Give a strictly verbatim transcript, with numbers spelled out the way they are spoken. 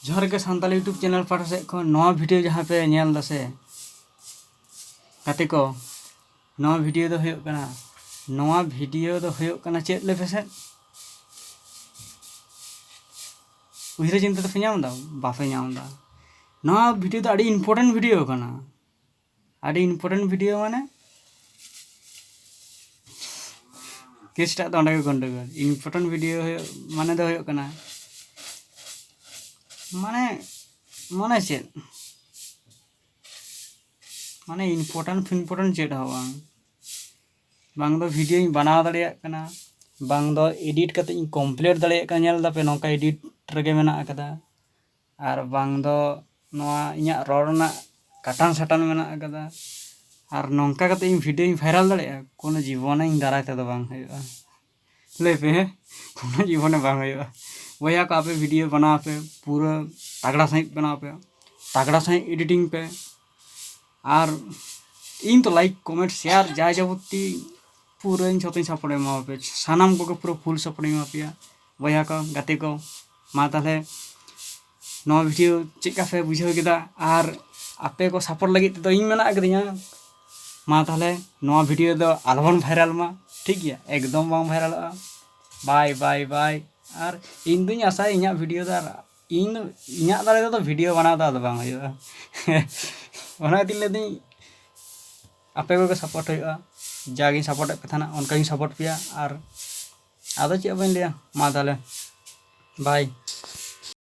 ᱡᱚᱦᱟᱨ ᱜᱮ Santal YouTube channel ᱯᱟᱦᱴᱟ ᱥᱮᱫ ᱠᱷᱚᱱ᱾ ᱱᱚᱣᱟ ᱵᱷᱤᱰᱤᱭᱳ ᱡᱟᱦᱟᱸ ᱯᱮ ᱧᱮᱞ ᱫᱟ ᱥᱮ ᱜᱟᱛᱮ ᱠᱚ, ᱱᱚᱣᱟ ᱵᱷᱤᱰᱤᱭᱳ ᱫᱚ ᱦᱩᱭᱩᱜ ᱠᱟᱱᱟ, ᱱᱚᱣᱟ ᱵᱷᱤᱰᱤᱭᱳ ᱫᱚ ᱦᱩᱭᱩᱜ ᱠᱟᱱᱟ ᱪᱮᱫ ᱞᱟᱹᱭ ᱯᱮᱥᱮ? ᱩᱭᱦᱟᱹᱨ ᱪᱤᱱᱛᱟᱹ ᱫᱚᱯᱮ ᱧᱟᱢ ᱮᱫᱟ? ᱵᱟᱯᱮ ᱧᱟᱢ ᱮᱫᱟ᱾ ᱱᱚᱣᱟ ᱵᱷᱤᱰᱤᱭᱳ ᱫᱚ ᱟᱹᱰᱤ ᱤᱢᱯᱚᱨᱴᱮᱱᱴ ᱵᱷᱤᱰᱤᱭᱳ ᱠᱟᱱᱟ, ᱟᱹᱰᱤ ᱤᱢᱯᱚᱨᱴᱮᱱᱴ ᱵᱷᱤᱰᱤᱭᱳ᱾ ᱢᱟᱱᱮ ᱠᱮᱥᱴᱟᱜ ᱫᱚ ᱚᱸᱰᱮ ᱜᱮ ᱜᱚᱱᱰᱚᱜᱳᱞ᱾ ᱤᱢᱯᱚᱨᱴᱮᱱᱴ ᱵᱷᱤᱰᱤᱭᱳ ᱦᱩᱭᱩᱜ ᱢᱟᱱᱮ ᱫᱚ ᱦᱩᱭᱩᱜ ᱠᱟᱱᱟ, ᱢᱟᱱᱮ, ᱢᱟᱱᱮ ᱪᱮᱫ, ᱢᱟᱱᱮ ᱤᱢᱯᱚᱨᱴᱮᱱᱴ ᱯᱷᱤᱢᱯᱚᱨᱴᱮᱱᱴ ᱪᱮᱫ ᱦᱚᱸ ᱵᱟᱝ᱾ ᱵᱟᱝ ᱫᱚ ᱵᱷᱤᱰᱤᱭᱳᱧ ᱵᱮᱱᱟᱣ ᱫᱟᱲᱮᱭᱟᱜ ᱠᱟᱱᱟ, ᱵᱟᱝ ᱫᱚ ᱮᱰᱤᱴ ᱠᱟᱛᱮ ᱤᱧ ᱠᱚᱢᱯᱞᱤᱴ ᱫᱟᱲᱮᱭᱟᱜ ᱠᱟᱱᱟ᱾ ᱧᱮᱞ ᱫᱟᱯᱮ, ᱱᱚᱝᱠᱟ ᱮᱰᱤᱴ ᱨᱮᱜᱮ ᱢᱮᱱᱟᱜ ᱟᱠᱟᱫᱟ᱾ ᱟᱨ ᱵᱟᱝ ᱫᱚ ᱱᱚᱣᱟ ᱤᱧᱟᱹᱜ ᱨᱚᱲ ᱨᱮᱱᱟᱜ ᱠᱟᱴᱟᱱ ᱥᱟᱴᱟᱱ ᱢᱮᱱᱟᱜ ᱟᱠᱟᱫᱟ᱾ ᱟᱨ ᱱᱚᱝᱠᱟ ᱠᱟᱛᱮ ᱤᱧ ᱵᱷᱤᱰᱤᱭᱳᱧ ᱵᱷᱟᱭᱨᱟᱞ ᱫᱟᱲᱮᱭᱟᱜᱼᱟ? ᱠᱳᱱᱳ ᱡᱤᱵᱚᱱᱮ ᱤᱧ ᱫᱟᱨᱟᱭ ᱛᱮᱫᱚ ᱵᱟᱝ ᱦᱩᱭᱩᱜᱼᱟ᱾ ᱞᱟᱹᱭ ᱯᱮ, ᱦᱮᱸ? ᱠᱳᱱᱳ ᱡᱤᱵᱚᱱᱮ ᱵᱟᱝ ᱦᱩᱭᱩᱜᱼᱟ᱾ ᱵᱚᱭᱦᱟ ᱠᱚ, ᱟᱯᱮ ᱵᱷᱤᱰᱤᱭᱳ ᱵᱮᱱᱟᱣ ᱯᱮ, ᱯᱩᱨᱟᱹ ᱛᱟᱜᱽᱲᱟ ᱥᱟᱺᱦᱤᱡ ᱵᱮᱱᱟᱣ ᱯᱮ, ᱛᱟᱜᱽᱲᱟ ᱥᱟᱺᱦᱤᱡ ᱮᱰᱤᱴᱤᱝ ᱯᱮ᱾ ᱟᱨ ᱤᱧ ᱛᱚ ᱞᱟᱭᱤᱠ, ᱠᱚᱢᱮᱱᱴ, ᱥᱮᱭᱟᱨ, ᱡᱟ ᱡᱟᱵᱚᱛᱤ ᱯᱩᱨᱟᱹ ᱤᱧ ᱡᱷᱚᱛᱚᱧ ᱥᱟᱯᱳᱨᱴ ᱮᱢᱟᱣᱟᱯᱮ, ᱥᱟᱱᱟᱢ ᱠᱚᱜᱮ ᱯᱩᱨᱟᱹ ᱯᱷᱩᱞ ᱥᱟᱯᱳᱨᱴ ᱤᱧ ᱮᱢᱟ ᱯᱮᱭᱟ᱾ ᱵᱚᱭᱦᱟ ᱠᱚ, ᱜᱟᱛᱮ ᱠᱚ, ᱢᱟ ᱛᱟᱦᱚᱞᱮ ᱱᱚᱣᱟ ᱵᱷᱤᱰᱤᱭᱳ ᱪᱮᱫ ᱞᱮᱠᱟ ᱯᱮ ᱵᱩᱡᱷᱟᱹᱣ ᱠᱮᱫᱟ? ᱟᱨ ᱟᱯᱮ ᱠᱚ ᱥᱟᱯᱳᱨᱴ ᱞᱟᱹᱜᱤᱫ ᱛᱮᱫᱚ ᱤᱧ ᱢᱮᱱᱟᱜ ᱟᱠᱟᱫᱤᱧᱟ᱾ ᱢᱟ ᱛᱟᱦᱚᱞᱮ ᱱᱚᱣᱟ ᱵᱷᱤᱰᱤᱭᱳ ᱫᱚ ᱟᱞᱚᱵᱚᱱ ᱵᱷᱟᱭᱨᱟᱞ ᱢᱟ, ᱴᱷᱤᱠ ᱜᱮᱭᱟ? ᱮᱠᱫᱚᱢ ᱵᱟᱝ ᱵᱷᱟᱭᱨᱟᱞᱚᱜᱼᱟ᱾ ᱵᱟᱭ, ᱵᱟᱭ, ᱵᱟᱭ᱾ ᱟᱨ ᱤᱧ ᱫᱩᱧ ᱟᱥᱟᱭᱟ ᱤᱧᱟᱹᱜ ᱵᱷᱤᱰᱤᱭᱳ ᱫᱚ ᱟᱨ ᱤᱧ ᱫᱚ, ᱤᱧᱟᱹᱜ ᱫᱟᱲᱮ ᱛᱮᱫᱚ ᱵᱷᱤᱰᱤᱭᱳ ᱵᱮᱱᱟᱣ ᱫᱚ ᱟᱫᱚ ᱵᱟᱝ ᱦᱩᱭᱩᱜᱼᱟ᱾ ᱚᱱᱟ ᱠᱷᱟᱹᱛᱤᱨ ᱞᱟᱹᱭᱫᱟᱹᱧ, ᱟᱯᱮ ᱠᱚᱜᱮ ᱥᱟᱯᱳᱨᱴ ᱦᱩᱭᱩᱜᱼᱟ᱾ ᱡᱟᱜᱤᱧ ᱥᱟᱯᱳᱨᱴᱮᱫ ᱯᱮ ᱛᱟᱦᱮᱱᱟ, ᱚᱱᱠᱟᱜᱤᱧ ᱥᱟᱯᱳᱨᱴ ᱯᱮᱭᱟ᱾ ᱟᱨ ᱟᱫᱚ ᱪᱮᱫ ᱵᱟᱹᱧ ᱞᱟᱹᱭᱟ, ᱢᱟ ᱛᱟᱦᱚᱞᱮ, ᱵᱟᱭ᱾